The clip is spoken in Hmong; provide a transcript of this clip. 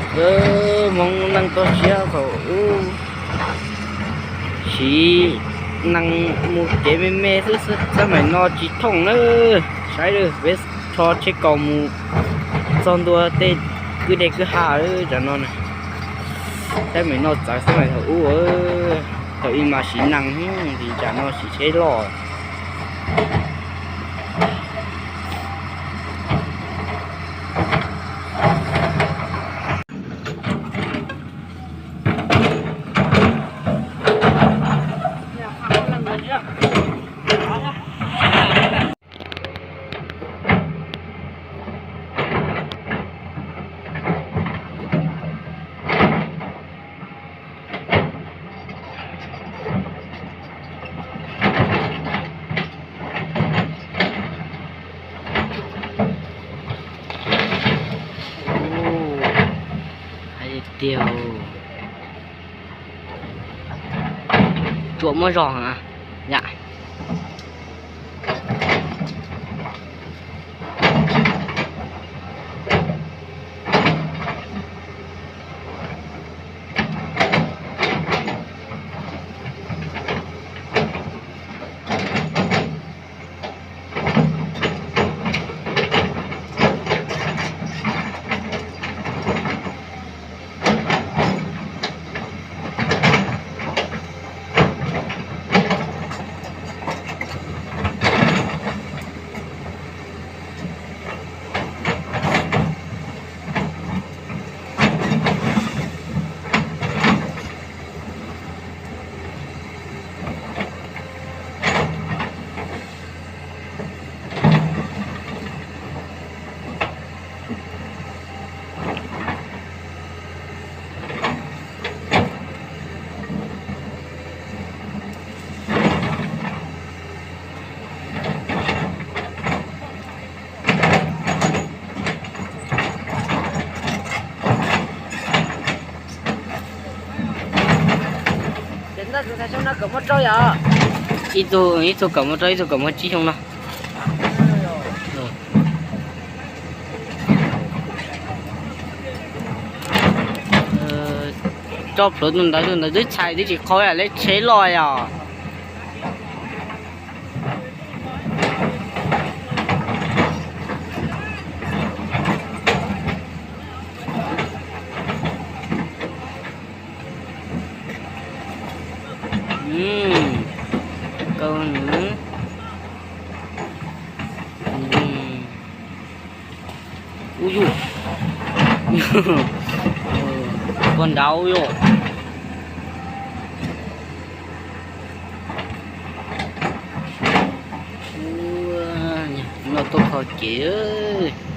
Hmoob neej toj siab thaum ub siv nees mus kev me me xwb xwb, xab maim no tsis thooj na. Saib lawm, peb rho tsheb kaus mus txog ntua tej kwj deg kwj ha lawm tsam no na. Xab maim no txawv xab maim thaum ub, thaum ub mas siv nees, tsam no siv tsheb loj. Hais tiag, tsuam muaj zog yom. Ib tug, ib tug kawm muaj rau, ib tug kawm muaj tsib xyoo no. Tso plhuav tus ntawd, tus ntawd twb txhais twb tsis qhau, leb tsheb loj yom. Kaw nws. Ub yuj, koj nrad ub yuj. Noj tuaj kho cev.